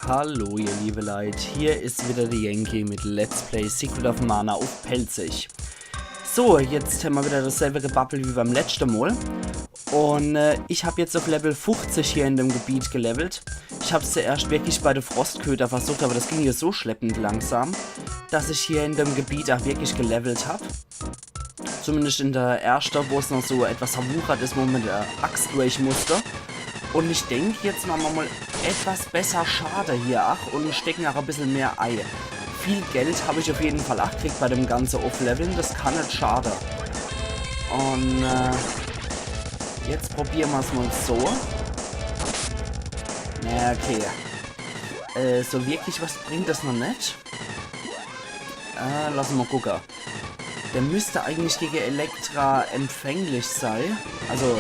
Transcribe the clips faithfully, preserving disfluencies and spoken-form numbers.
Hallo, ihr liebe Leit, hier is wieder de Yankee mit Let's Play Secret of Mana uff Pälzisch. So, jetzt hämmer wieder dasselbe Gebabbel wie beim letschte Mol. Un äh, ich hab jetzt uff Level fuchzig hier in dem Gebiet gelevelt. Ich hab's zuerscht wirklich bei de Frostköter versucht, awwer das ging jo so schleppend langsam, dass ich hier in dem Gebiet ach wirklich gelevelt hab. Zumindescht in der erschte, wo's noch so etwas verwuchert is, wo mer mit der Axt durch musste. Un ich denk, jetzt mache mer mol etwas besser Schade hier, ach, un stecken ach e bissel mehr ei. Viel Geld hab ich uff jeden Fall ach gekriegt bei dem ganze Uffleveln, das kann net schade. Un äh, jetzt probiere mer's mol so. Na, okay. Äh, so wirklich was bringt das noch net. Äh, lass mol gucke. Der müsst eigentlich gege Elektra empfänglich sei. Also,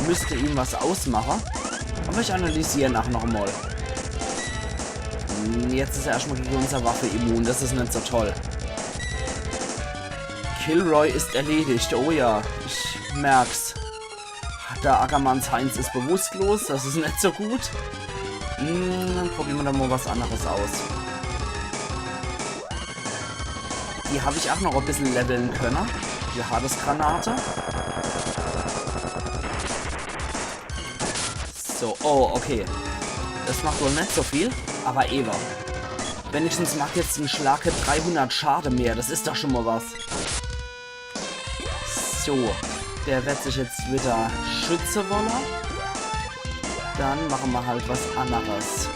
müsst ihm was ausmache. Awwer ich analysier nach noch mol. Hm, jetzt is er erscht mol gege unser Waffe immun. Das is net so toll. Kilroy is erledigt. Oh ja, ich merk's. Der Ackermanns Heinz is bewusstlos, das is net so gut. Hm, dann probiere mer doch mol was anneres aus. Die hab ich ach noch e bissel leveln könne. Die Hades-Granate. So, oh, okay. Das macht wohl net so viel, awwer ewe. Wenigstens macht jetzt en Schlag dreihundert Schade mehr, das is doch schun mol was. So, der werd sich jetzt wieder schütze wolle. Dann mache mer halt was anneres.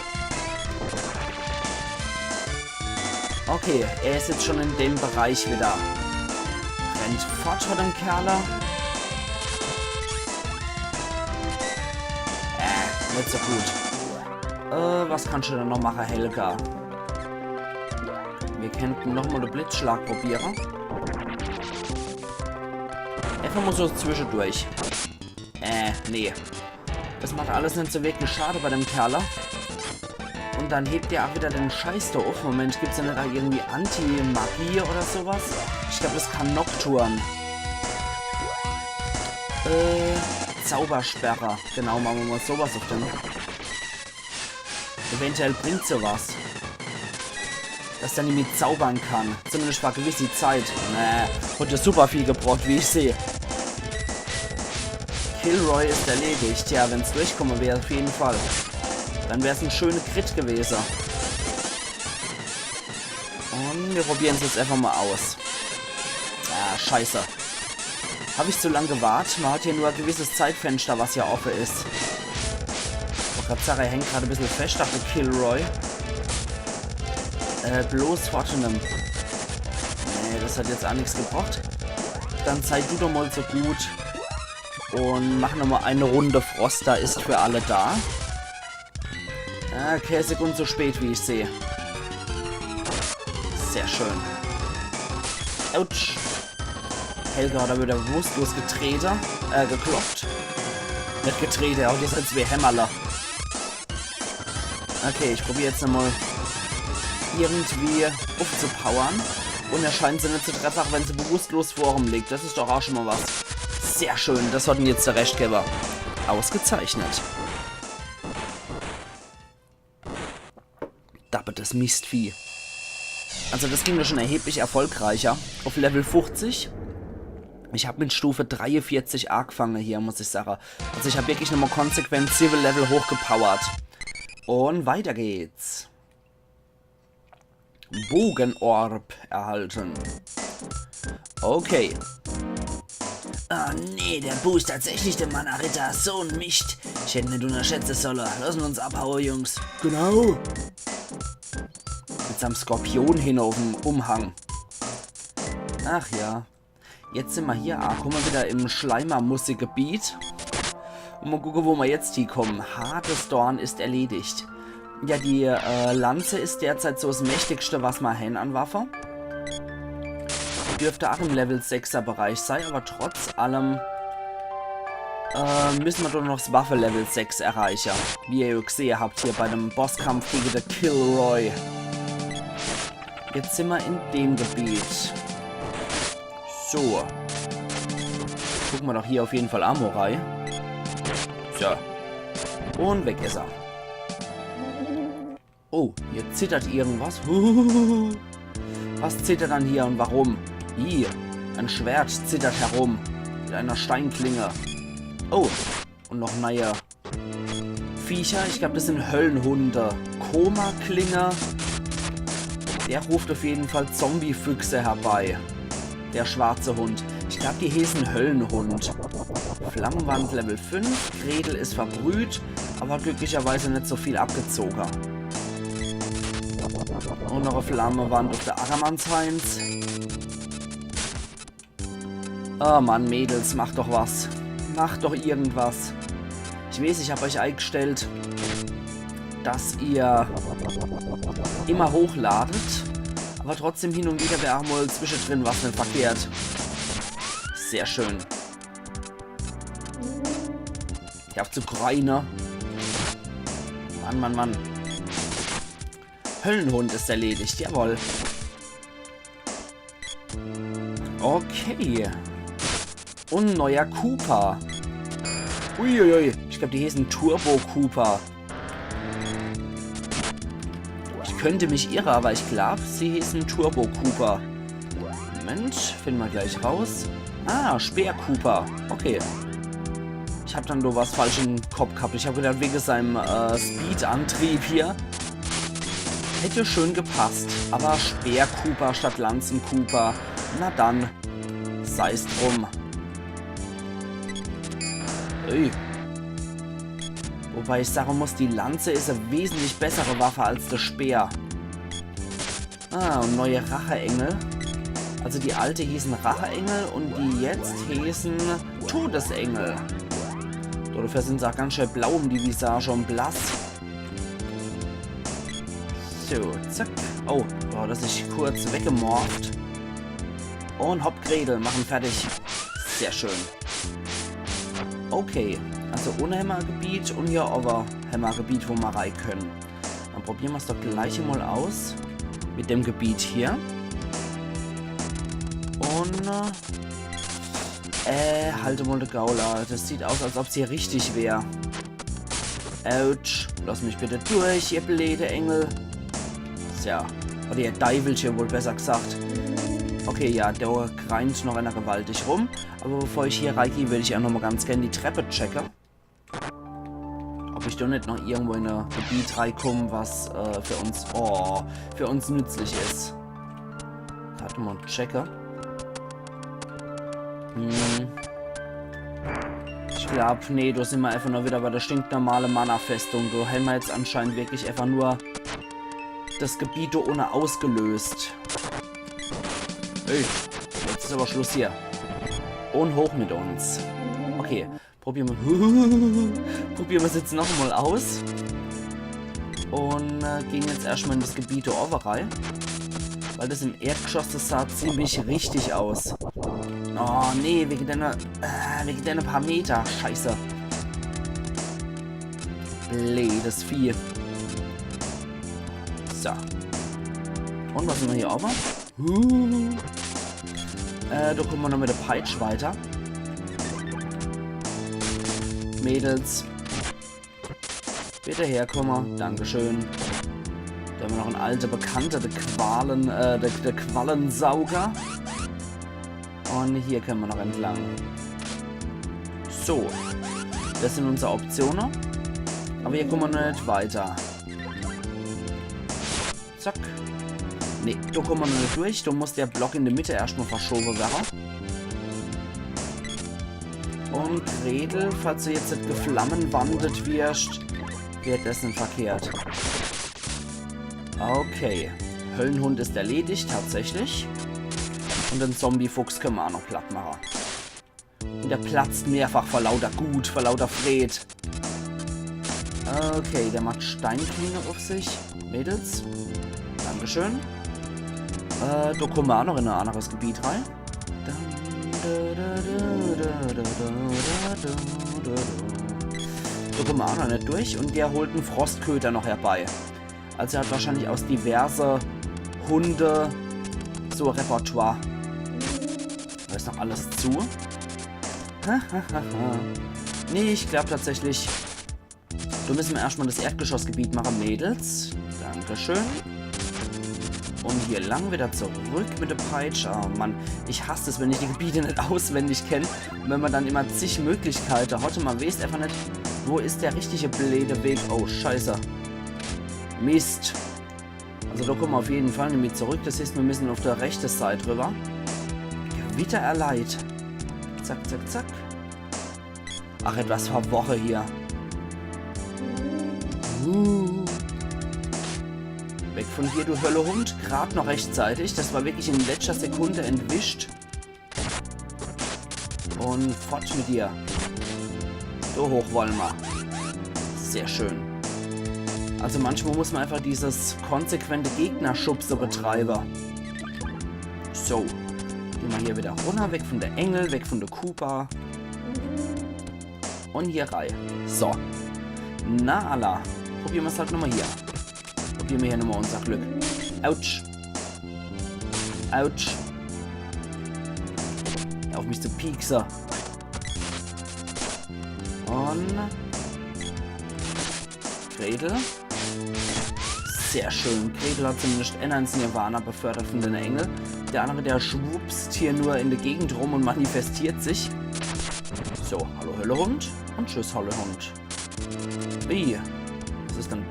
Okay, er is jetzt schun in dem Bereich wieder. Rennt fort vor dem Kerle. Äh, net so gut. Äh, was kannsch du dann noch mache, Helga? Mir kennten noch mol de Blitzschlag probiere. Einfach mol so zwischedurch. Äh, nee. Das macht alles net so wirklich Schade bei dem Kerle. Un dann hebt er ach wieder den Scheiß do uff. Moment, gibt's do net ach irgendwie Anti-Magie oder so was? Ich glaab, das kann Nocturne. Äh, Zaubersperre. Genau, mache mer mol so was uff den. Eventuell bringt's jo was. Dass der nimmi zaubere kann. Zumindescht for e gewisse Zeit. Nee, hat jo super viel gebracht, wie ich seh. Kilroy is erledigt. Ja, wenn's durchkomme wär, uff jeden Fall. Dann wär's en schöne Crit gewese. Un mir probiere's jetzt einfach mol aus. Ah, scheiße. Hab ich zu lang gewart? Mer hat hier nur e gewisses Zeitfenster, was hier offe is. Ich wollt grad sage, er hängt grad e bissel fescht, dachte Kilroy. Äh, bloß Fortune. Nee, das hat jetzt ach nix gebracht. Dann sei du doch mol so gut un mach noch mol e Runde Frost, do is für alle do. Ah, kee Sekund zu spät, wie ich seh. Sehr schön. Autsch. Helga hat er wieder bewusstlos getrete. Äh, gekloppt. Net getrete, er hat jetzt halt zwee Hämmerle. Okay, ich probier jetzt nochmal irgendwie uffzupowern. Un er scheint se net zu treffe, ach wenn se bewusstlos vor em liegt. Das is doch ach schon mal was. Sehr schön, das hat em jetzt de Rescht gewwe. Ausgezeichnet. Dappetes Mistvieh. Also das ging doch schon erheblich erfolgreicher. Uff Level fuffzig. Ich hab mit Stufe dreievierzig aagfange hier, muss ich sage. Also ich hab wirklich nochmal konsequent siwwe Level hochgepowert. Un weiter geht's. Bogenorb erhalten. Okay. Ah, nee, der Boost tatsächlich de Mana-Ritter. So en Mischt. Ich hätt en net unnerschätze solle. Losse uns abhaue, Jungs. Genau. Mit seinem Skorpion hinne uffem Umhang. Ach ja. Jetzt sin mer hier. Ah, kumme mer wieder im Schleimer-Musikgebiet. Un mal gucke, wo mer jetzt hiekomme. Hades Dorn is erledigt. Ja, die äh, Lanze is derzeit so s Mächtigste, was mer hen an Waffe. Dürft ach im Level sechser Bereich sei, awwer trotz allem äh, müsse mer doch noch s Waffe Level sechs erreiche. Wie ihr jo gsehe habt hier bei dem Bosskampf gege de Kilroy. Jetzt sin mer in dem Gebiet. So. Gucke mer doch hier uff jeden Fall ach mol rei. So. Un weg is er. Oh, hier zittert irgendwas. Huhuhuhu. Was zittert dann hier und warum? Ih, ein Schwert zittert herum. Mit einer Steinklinge. Oh, und noch neue Viecher. Ich glaub, das sind Höllenhunde. Koma-Klinge. Der ruft auf jeden Fall Zombie-Füchse herbei. Der schwarze Hund. Ich glaub, die heeßen Höllenhund. Flammenwand Level fünf. Gretel is verbrüht, aber glücklicherweise net so viel abgezogen. Und noch e Flammewand auf der Ackermannsheinz. Oh Mann, Mädels, macht doch was. Macht doch irgendwas. Ich weiß, ich hab euch eingestellt, dass ihr immer hochladet, aber trotzdem hin und wieder wär auch mal zwischendrin was net verkehrt. Sehr schön. Ich hab zu greine. Mann, Mann, Mann. Höllenhund ist erledigt, jawohl. Okay. Und neuer Koopa. Uiuiui, ich glaub, die hießen Turbo Koopa. Ich könnte mich irre, aber ich glaub, sie hießen Turbo Koopa. Moment, finden wir gleich raus. Ah, Speer Koopa. Okay. Ich hab dann nur was falsch im Kopf gehabt. Ich hab gedacht, wegen seinem äh, Speed-Antrieb hier hätte schön gepasst. Aber Speer Koopa statt Lanzen Koopa. Na dann, sei's drum. Ui. Wobei ich sagen muss, die Lanze ist eine wesentlich bessere Waffe als der Speer. Ah, und neue Racheengel. Also die alte hießen Racheengel und die jetzt hießen Todesengel. Dafür sind sie auch ganz schön blau um die Visage und blass. So, zack. Oh, oh, das ist kurz weggemorpht. Und hopp, Gretel, machen fertig. Sehr schön. Okay, also unne hämmer e Gebiet und hier owwe hämmer e Gebiet, wo mer rei können. Dann probieren mer's doch gleich mal aus. Mit dem Gebiet hier. Und, äh, äh, halt mal de Gaul a. Das sieht aus, als ob's hier richtig wär. Autsch, lass mich bitte durch, ihr bleede Engel. Tja, oder ihr Deiwelche wohl besser gesagt. Okay, ja, da greint noch einer gewaltig rum. Aber bevor ich hier reigeh, würd ich auch noch mal ganz gern die Treppe checke. Ob ich da net noch irgendwo in e Gebiet reikomm, was äh, für uns, oh, für uns nützlich is. Warte mal, checke. Hm. Ich glaub, nee, da sind wir einfach nur wieder bei der stinknormale Mana-Festung. Da hämmer jetzt anscheinend wirklich einfach nur das Gebiet da unne ausgelöst. Hey, jetzt is aber Schluss hier. Und hoch mit uns. Okay, probieren wir, probieren wir's jetzt noch mal aus. Und äh, gehen jetzt erstmal in das Gebiet da owwe rei. Weil das im Erdgeschoss, das sah ziemlich richtig aus. Oh, nee, wegen deiner, äh, wegen deiner paar Meter. Scheiße. Bleedes Vieh. So. Und was hämmer hier owwe? Huh. Äh, da kommen wir noch mit der Peitsch weiter. Mädels. Bitte herkommen. Dankeschön. Da hämmer noch en alte Bekannte, der Qualen, äh, der, der Quallensauger. Und hier können wir noch entlang. So. Das sind unsere Optionen. Aber hier kommen wir noch nicht weiter. Zack. Nee, da kommen wir noch nicht durch. Da muss der Block in der Mitte erstmal verschoben werden. Und Gretel, falls du jetzt nicht geflammenwandet wirst, wird das nicht verkehrt. Okay. Höllenhund ist erledigt, tatsächlich. Und den Zombie-Fuchs können wir auch noch platt machen. Und der platzt mehrfach vor lauter Gut, vor lauter Fred. Okay, der macht Steinklinge auf sich. Mädels. Dankeschön. Äh, da kommen wir auch noch in ein anderes Gebiet rein. Da kommen wir auch noch nicht durch. Und der holt einen Frostköter noch herbei. Also er hat wahrscheinlich aus diverse Hunde so ein Repertoire. Da ist noch alles zu. Nee, ich glaub tatsächlich, Do müsse mer erscht mol das Erdgeschossgebiet mache, Mädels. Dankeschön. Un hier lang wieder zurück mit de Peitsch. Oh Mann, ich hass es, wenn ich die Gebiete net auswendig kenn. Un wenn mer dann immer zig Möglichkeite hat un mer weeß einfach net, wo is der richtige bleede Weg. Oh, scheiße. Mist. Also do komme mer auf jeden Fall nimmi zurück. Das heißt, mir müsse auf der rechte Seit rüber. Gewitter erleid. Zack, zack, zack. Ach, etwas verworre hier. Uh. Weg von hier, du Höllehund. Grad noch rechtzeitig. Das war wirklich in letzter Sekunde entwischt. Un fort mit dir. So hoch wolle mer. Sehr schön. Also manchmal muss mer einfach dieses konsequente Gegnerschubse betreibe. So. Geh mer hier wieder runner, weg von der Engel, weg von der Koopa. Un hier rei. So. Na alla. Probiere mer's halt nochmal hier. Probiere mer hier nochmal unser Glück. Autsch. Autsch. Hör auf mich zu piekse. Un Gretel. Sehr schön. Gretel hat zumindest eener ins Nirvana befördert von den Engel. Der andere, der schwupst hier nur in der Gegend rum un manifestiert sich. So, hallo Höllehund. Un tschüss, Höllehund. Wie? Was is denn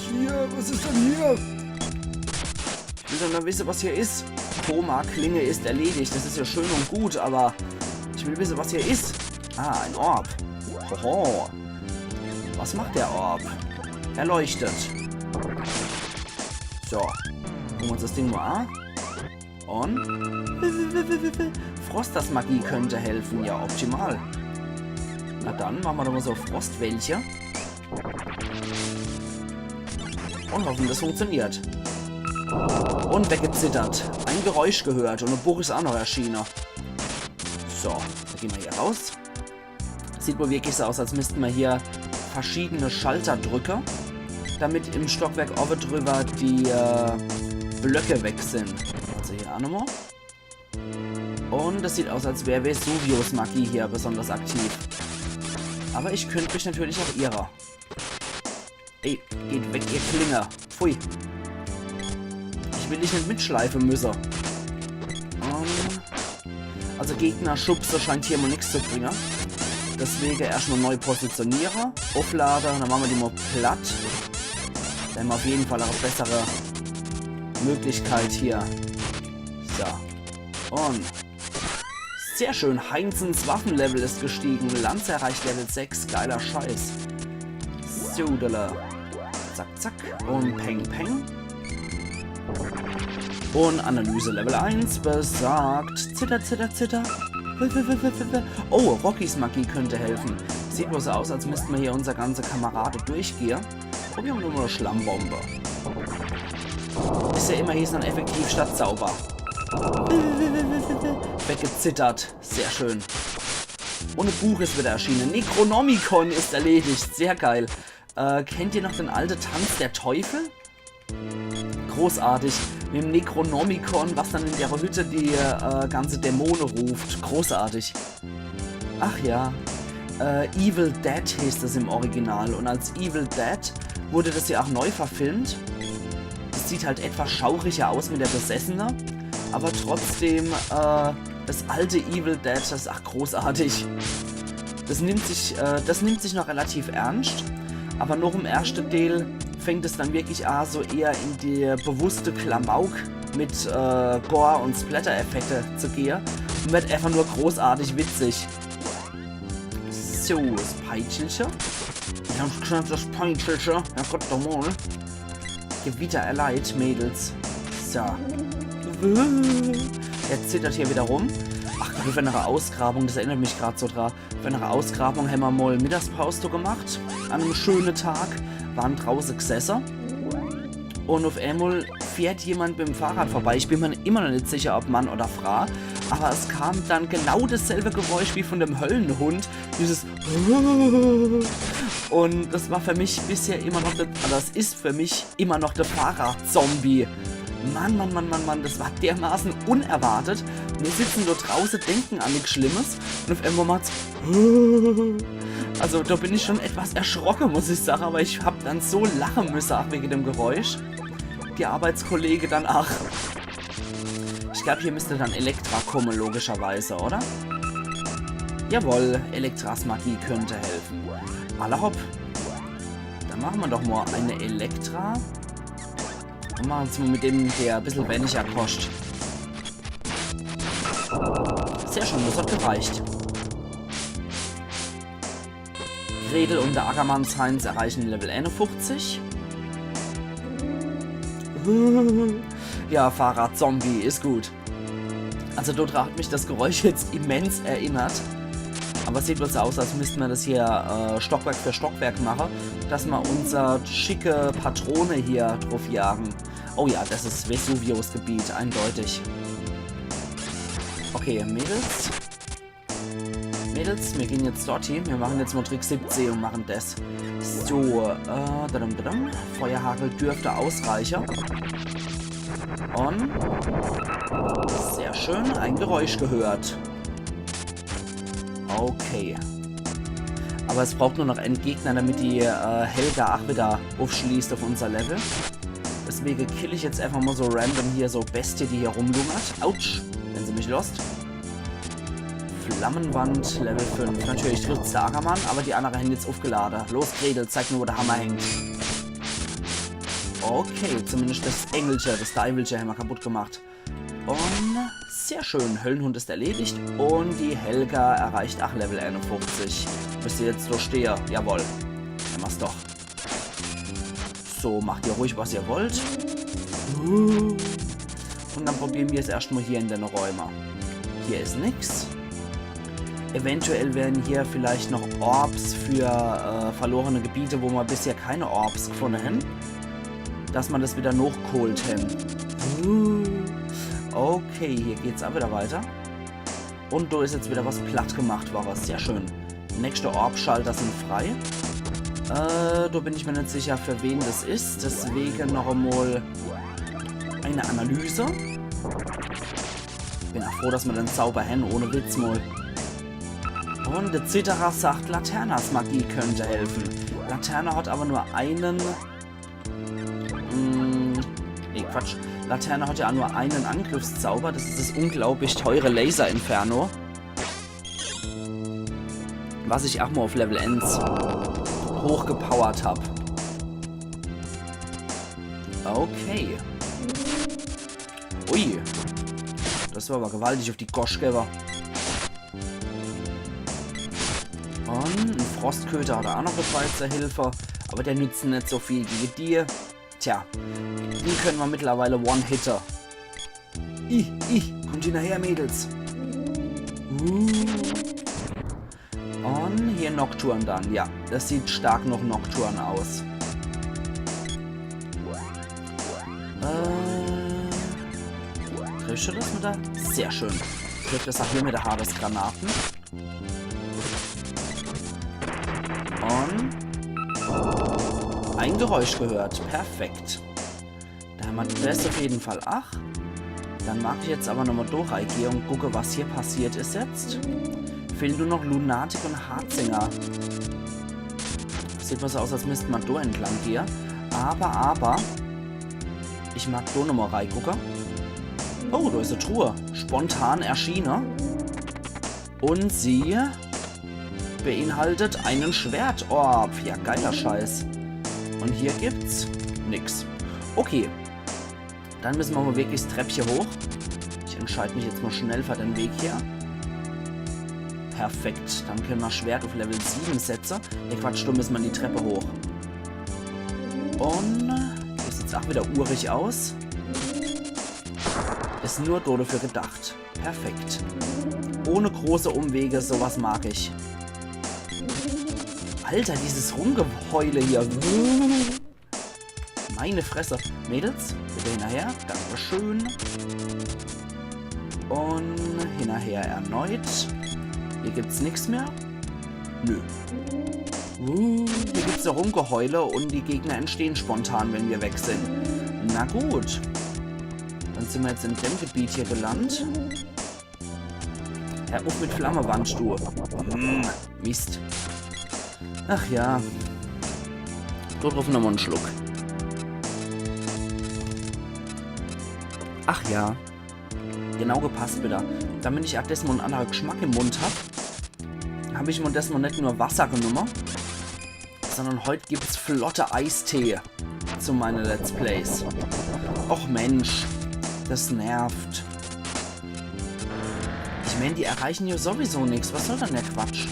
hier? Was is denn hier? Ich will doch nur wisse, was hier is. Koma, Klinge is erledigt. Das is ja schön un gut, aber ich will wisse, was hier is. Ah, ein Orb. Hoho. Was macht der Orb? Er leuchtet. So. Gucke mer uns das Ding mal an. Un Frostas Magie könnte helfe. Ja, optimal. Na dann, mache mer doch mal so Frostwellche. Un hoffe, das funktioniert. Un weggezittert. Ein Geräusch gehört un e Buch is auch noch erschiene. So, dann geh mer hier raus. Sieht wohl wirklich so aus, als müsste mer hier verschiedene Schalter drücke, damit im Stockwerk owwe drüber die äh, Blöcke weg sin. Also hier auch nochmal. Un es sieht aus, als wär Vesuvius Magie hier besonders aktiv. Aber ich könnt mich natürlich auch irre. Ey, geht weg, ihr Klinge. Pfui. Ich will dich net mitschleife müsse. Ähm, also Gegnerschubse scheint hier mal nix zu bringe. Deswege erscht mal neu positioniere. Auflade, dann mache mer die mal platt. Dann hämmer auf jeden Fall e bessere Möglichkeit hier. So. Un sehr schön, Heinzens Waffenlevel is gestiege. Lanze erreicht Level sechs, geiler Scheiß. Sudele. Zack, zack. Un peng, peng. Un Analyse Level eins besagt. Zitter, zitter, zitter. Oh, Rockys Magie könnte helfe. Sieht wohl so aus, als müsste mer hier unser ganze Kamerade durchgehe. Probiere mer nur mal Schlammbombe. Is ja immerhin dann effektiv statt Zauber. Weggezittert. Sehr schön. Un e Buch is wieder erschiene. Necronomicon is erledigt. Sehr geil. Äh, kennt ihr noch den alte Tanz der Teufel? Großartig. Mit dem Necronomicon, was dann in der Hütte die äh, ganze Dämone ruft. Großartig. Ach ja. Äh, Evil Dead heißt es im Original. Un als Evil Dead wurde das ja auch neu verfilmt. Das sieht halt etwas schauriger aus mit der Besessene. Aber trotzdem, äh, das alte Evil Dead, das is ach großartig. Das nimmt sich, äh, das nimmt sich noch relativ ernst. Aber noch im erschte Deel fängt es dann wirklich an, so eher in die bewusste Klamauk mit äh, Gore- un Splatter-Effekte zu gehe. Un wird einfach nur großartig witzig. So, das Peitschelche. Ich hab schon das Peitschelche. Ja Gott, doch mal. Gewitter erleid, Mädels. So. Er zittert hier wieder rum. Ach, Griffenere Ausgrabung, das erinnert mich grad so dra. Bei einer Ausgrabung hämmer mal Mittagspaus do gemacht, an einem schönen Tag, waren draußen gesessen. Un auf einmal fährt jemand mit dem Fahrrad vorbei. Ich bin mir immer noch nicht sicher, ob Mann oder Frau. Aber es kam dann genau dasselbe Geräusch wie von dem Höllenhund. Dieses Un das war für mich bisher immer noch der, das ist für mich immer noch der Fahrradzombie. Mann, Mann, Mann, Mann, Mann, das war dermaßen unerwartet. Wir sitzen dort draußen, denken an nichts Schlimmes und auf einmal macht's. Also, do bin ich schon etwas erschrocke, muss ich sage, awwer ich hab dann so lache müsse, ach wege dem Geräusch. Die Arbeitskollege dann ach. Ich glaab, hier misst dann Elektra komme, logischerweise, oder? Jawohl, Elektras Magie könnt helfe. Alla hopp. Dann mache mer doch mol e Elektra. Un mache uns mol mit dem, der e bissel weniger koscht. Sehr schön, des hat gereicht. Gretel un de Ackermanns Heinz erreiche Level eenufuchzig. Ja, Fahrrad-Zombie, is gut. Also, do dra hat mich des Geräusch jetzt immens erinnert. Awwer sieht wohl so aus, als misst mer des hier, äh, Stockwerk für Stockwerk mache, dass mer unser schicke Patrone hier druff jage. Oh ja, des is Vesuvius Gebiet, eindeutig. Okay, Mädels. Mädels, mir gehn jetzt dorthie. Mir mache jetzt mol Trick siebzeh un mache des. So, äh, dadam, dadam. Feuerhagel dürft ausreiche. Un sehr schön, e Geräusch gehört. Okay. Awwer es braucht nur noch en Gegner, damit die, äh, Helga ach widder uffschließt uff unser Level. Deswege kill ich jetzt äfach mol so random hier so Bestie, die hier rumlungert. Autsch, wenn se mich losst. Flammenwand, Level fünf. Natürlich trifft's de Ackermann, awwer die annere hän jetzt uffgelade. Los, Gretel, zeig mer, wo de Hammer hängt. Okay, zumindescht des Engelche, des Deiwelche hämmer kaputt gemacht. Un sehr schön, Höllenhund is erledigt. Un die Helga erreicht ach Level eenufuchzig. Misst jetzt so stehe. Jawohl. Hämmer's doch. So, macht ihr ruhig, was ihr wollt. Un dann probiere mer's erscht mol hier in de Räume. Hier is nix. Eventuell wären hier vielleicht noch Orbs für, äh, verlorene Gebiete, wo mer bisher keine Orbs gefunne hän. Dass mer des widder nochgeholt hän. Okay, hier geht's ach widder weiter. Un do is jetzt widder was platt gemacht worre. Sehr schön. Nächschte Orb-Schalter sin frei. Äh, do bin ich mer net sicher, für wen des is. Deswege noch emol e Analyse. Bin ach froh, dass mer den Zauber hän, ohne Witz mol. Un de Zitterer sagt, Laternas Magie könnt helfe. Laterna hat awwer nur en Mm, nee, Quatsch. Laterna hat ja nur en Angriffszauber. Des is des unglaublich teure Laser-Inferno. Was ich ach mol uff Level eins hochgepowert hab. Okay. Ui. Des war awwer gewaltig uff die Gosch gewwe. Un en Frostköter hat er ach noch debei zur Hilfe. Awwer der nützt net so viel wie die. Tja, die könne mer mittlerweile one-hitte. Ich, ich, kommt hinnerher, Mädels. Uh. Un hier Nocturne dann, ja. Des sieht stark noch Nocturne aus. Äh, trifft des mit der? Sehr schön. Trifft des ach hier mit der Hades-Granate. Un e Geräusch gehört. Perfekt. Do hämmer des uff jeden Fall ach. Dann mag ich jetzt awwer nochmol do reigehe un gucke, was hier passiert is jetzt. Fehlt nur noch Lunatik un Harzinger. Sieht mol so aus, als misst mer do entlang gehe. Awwer, awwer, ich mag do nochmol reigucke. Oh, do is e Truhe. Spontan erschiene. Un sie beinhaltet en Schwertorb. Ja, geiler Scheiß. Un hier gibt's nix. Okay. Dann misse mer mol wirklich 's Treppche hoch. Ich entscheid mich jetzt mol schnell für den Weg hier. Perfekt. Dann könne mer Schwert uff Level sieben setze. Nee, Quatsch, do misse mer die Trepp hoch. Un des sieht ach widder urig aus. Is nur do dafür gedacht. Perfekt. Ohne große Umwege, so was mag ich. Alter, dieses Rumgeheule hier. Meine Fresse. Mädels, bitte hinnerher. Dankeschön. Un hinnerher erneut. Hier gibt's nix mehr. Nö. Uh, hier gibt's e Rumgeheule un die Gegner entstehn spontan, wenn mer weg sin. Na gut. Dann sin mer jetzt in dem Gebiet hier gelandet. Hör uff mit Flammewand, du. Hm, Mist. Ach ja. Do druff nochmol en Schluck. Ach ja. Genau gepasst widder. Damit ich ach desmol en annere Geschmack im Mund hab, hab ich mer desmol net nur Wasser genumme, sondern heut gibt's flotte Eistee zu meine Let's Plays. Och Mensch, des nervt. Ich meen, die erreichen jo sowieso nix. Was soll dann der Quatsch?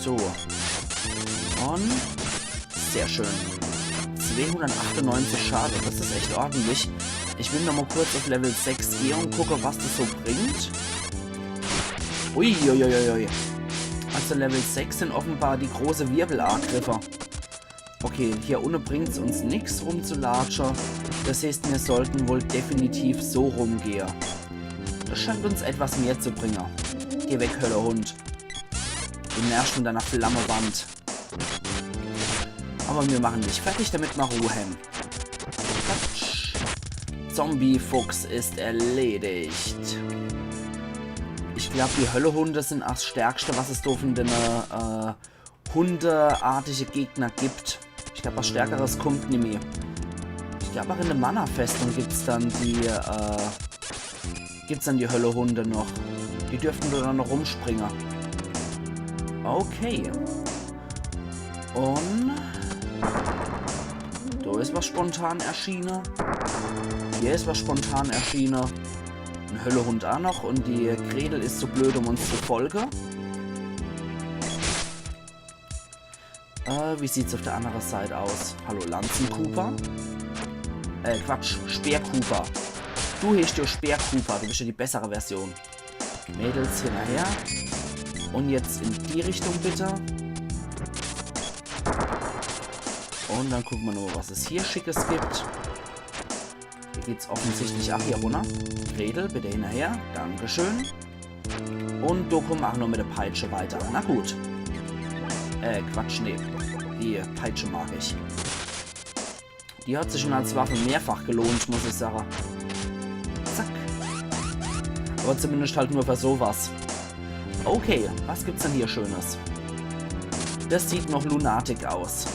So. Un sehr schön. Zweehundertachtundneunzig Schade, des is echt ordentlich. Ich will nochmol kurz uff Level sechs gehe un gucke, was des so bringt. Uiuiuiui. Also Level sechs sin offenbar die große Wirbelagriffe. Okay, hier unne bringt's uns nix rumzulatsche. Des heeßt, mir sollten wohl definitiv so rumgehe. Des scheint uns etwas mehr zu bringe. Geh weg, Höllehund. Du nervst mit deiner Flammewand. Awwer mir mache dich fertig, damit mer Ruh hen. Patsch. Zombie-Fuchs is erledigt. Ich glaab, die Höllehunde sin ach 's Stärkschte, was es do vun dene, äh, hundeartige Gegner gibt. Ich glaab, was Stärkeres kummt nimmi. Ich glaab, ach in de Mana-Festung gibt's dann die, äh, gibt's dann die Höllehunde noch. Die dürften do dann noch rumspringe. Okay. Un do is was spontan erschiene. Hier is was spontan erschiene. En Höllehund ach noch. Un die Gretel is zu blöd, um uns zu folge. Äh, wie sieht's uff de annere Seit aus? Hallo, Lanzenkooper? Äh, Quatsch, Speerkooper. Du heeßt jo Speerkooper, du bischt jo die bessere Version. Mädels hinnerher. Un jetzt in die Richtung bitte. Un dann gucke mer nochmol, was es hier Schickes gibt. Hier geht's offensichtlich ach hier runner. Gretel, bitte hinnerher. Dankeschön. Un do kumme mer ach noch mit de Peitsche weiter. Na gut. Äh, Quatsch, nee. Die Peitsche mag ich. Die hat sich schun als Waffe mehrfach gelohnt, muss ich sage. Zack. Awwer zumindescht halt nur für so was. Okay, was gibt's dann hier Schönes? Des sieht noch Lunatic aus.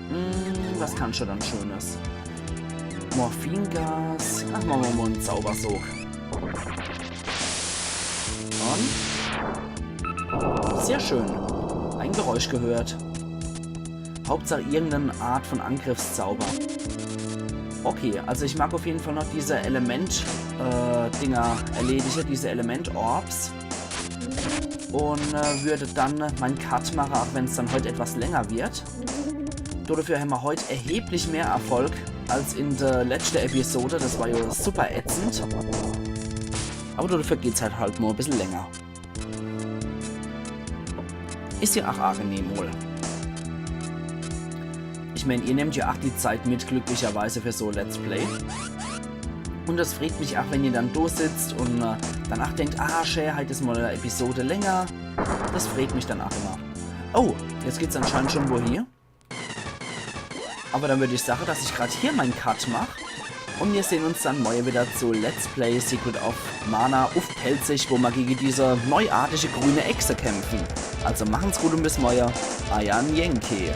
Hm, was kannsch du dann Schönes? Morphingas. Ach, mache mer mol en Zaubersog. Un? Sehr schön. En Geräusch gehört. Hauptsach irgendeine Art von Angriffszauber. Okay, also ich mag uff jeden Fall noch diese Element, äh, Dinger erledige, diese Element-Orbs. Un, äh, würd dann mein Cut mache, ach wenn's dann heut etwas länger wird. Dodefür hämmer heut erheblich mehr Erfolg als in de letschte Episode. Des war jo super ätzend. Awwer dodefür geht's halt, halt mol e bissel länger. Is jo ach angenehm wohl. Ich meen, ihr nehmt jo ach die Zeit mit, glücklicherweise für so Let's Play. Un es freet mich ach, wenn ihr dann do sitzt un, äh, dann ach denkt, ah, schä, heit is mol e Episode länger. Des freet mich dann ach immer. Oh, jetzt geht's anscheinend schun wohie. Awwer dann würd ich sage, dass ich grad hier mein Cut mach. Un mir sehn uns dann morje widder zu Let's Play Secret of Mana uff Pälzisch, wo mer gege diese neuartige grüne Echse kämpfe. Also machen's gut un bis morje. Eier Yankee.